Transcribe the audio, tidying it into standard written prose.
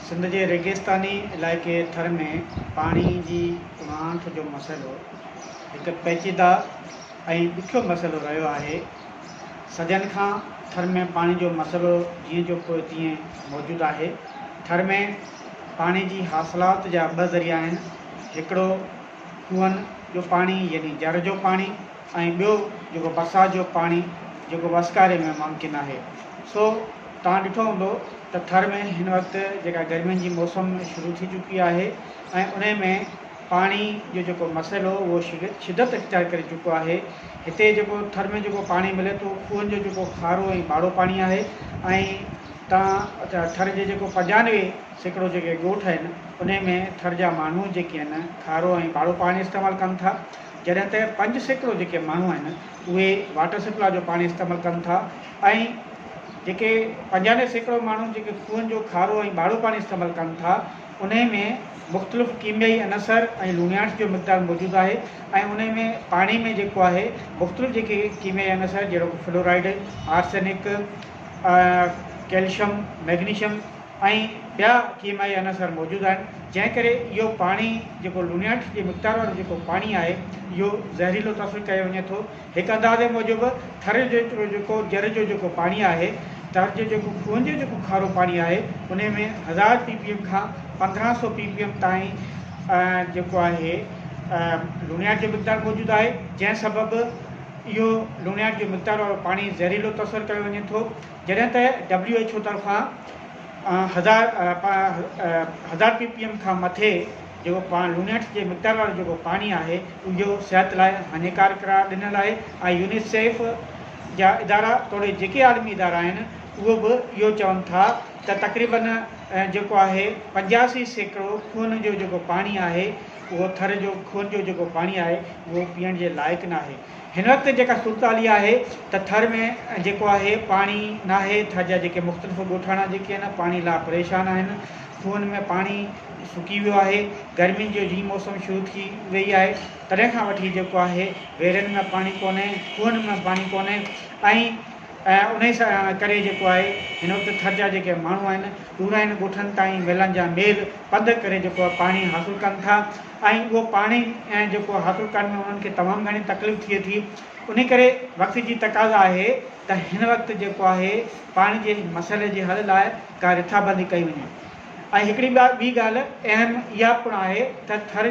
سنڌ جي ريگستاني علائقي ٿر ۾ پاڻي جي اڻاٺ جو مسئلو هڪ پيچيده ۽ ڏکيو مسئلو رهيو آهي. صدين کان ٿر ۾ پاڻي جو مسئلو جيئن جو پوء تيئن موجود آهي. ٿر ۾ پاڻي جي حاصلات جا ٻه ذريعا آهن، هڪڙو کوهن جو پاڻي يعني جر جو پاڻي ۽ ٻيو جيڪو برسات جو پاڻي جيڪو وسڪاري ۾ ممڪن آهي. سو توهان ڏٺو هوندو ته ٿر ۾ هن وقت جيڪا گرمين جي موسم شروع ٿي چڪي آهي ۽ انهي ۾ پاڻي جو جيڪو مسئلو اهو شدت اختيار ڪري چڪو آهي. هتي جيڪو ٿر ۾ جيڪو پاڻي ملي ٿو کوهن جو جيڪو کارو ۽ ٻاڙو پاڻي آهي ۽ تان ٿر جي جيڪو 95% جيڪي ڳوٺ آهن انهي ۾ ٿر جا ماڻهو جيڪي آهن کارو ۽ ٻاڙو پاڻي استعمال ڪن ٿا. جڏهن ته 5% جيڪي ماڻهو آهن اهي واٽر سپلاء جو پاڻي استعمال ڪن ٿا ۽ جيڪي 95% ماڻهو جيڪي کوهن جو کارو ۽ ٻاڙو پاڻي استعمال ڪن ٿا انهي ۾ مختلف ڪيميائي عنصر ۽ لوڻياٺ جو مقدار موجود آهي ۽ انهي ۾ پاڻي ۾ جيڪو آهي مختلف جيڪي ڪيميائي عنصر جهڙوڪ فلورائيڊ، آرسينڪ، ڪيلشم، ميگنيشم ۽ ٻيا ڪيميائي عناصر موجود آهن، جنهن ڪري اهو پاڻي جيڪو لوڻياٺ جي مقدار وارو جيڪو پاڻي آهي اهو زهريلو تصور ڪيو وڃي ٿو. هڪ اندازي موجب ٿر جو جيڪو جر جو جيڪو پاڻي آهي، ٿر جو جيڪو کوهن جو جيڪو کارو پاڻي آهي انهي ۾ هزار پي پي ايم کان 1500 پي پي ايم تائين جيڪو آهي لوڻياٺ جو مقدار موجود آهي، جنهن سبب اهو لوڻياٺ جو مقدار وارو پاڻي زهريلو تصور ڪيو وڃي ٿو. جڏهن ته ڊبليو ايڇ او طرفان هزار پي پي ايم کان مٿي جيڪو پاڻ لونيٽس جي مقدار وارو جيڪو پاڻي آهي اهو صحت لاء هاڃيڪار قرار ڏنل آهي ۽ يونيسيف جا ادارا توڙي جيڪي عالمي ادارا آهن اهو به اهو چون ٿا ته تقريبن جيڪو آهي 85% کوهن جو جيڪو پاڻي آهي اهو ٿر جو کوهن جو جيڪو پاڻي آهي اهو پيئڻ جي لائق ناهي. هن وقت جيڪا صورتحال اها آهي ته ٿر ۾ جيڪو آهي پاڻي ناهي، ٿر جا جيڪي مختلف ڳوٺاڻا جيڪي آهن پاڻي لاء پريشان آهن، کوهن ۾ پاڻي سڪي ويو آهي، گرمين جو جي موسم شروع ٿي وئي آهي تڏهن کان وٺي جيڪو آهي ويرن ۾ پاڻي ڪونهي، کوهن ۾ پاڻي ڪونهي ۽ انهي ڪري جيڪو آهي هن وقت ٿر جا جيڪي ماڻهو آهن ڏورانهن ڳوٺن تائين ميلن جا ميل پنڌ ڪري جيڪو آهي پاڻي حاصل ڪن ٿا. ۽ اهو پاڻي جيڪو حاصل ڪرڻ ۾ انهن کي تمام گهڻي تڪليف ٿئي ٿي انهي ڪري وقت جي تقاضا آهي ته هن وقت جيڪو آهي پاڻي جي مسئلي جي حل لاء ڪا رٿابندي ڪئي وڃي ۽ هڪڙي ٻي ڳالهه اهم اها پڻ آهي ته ٿر.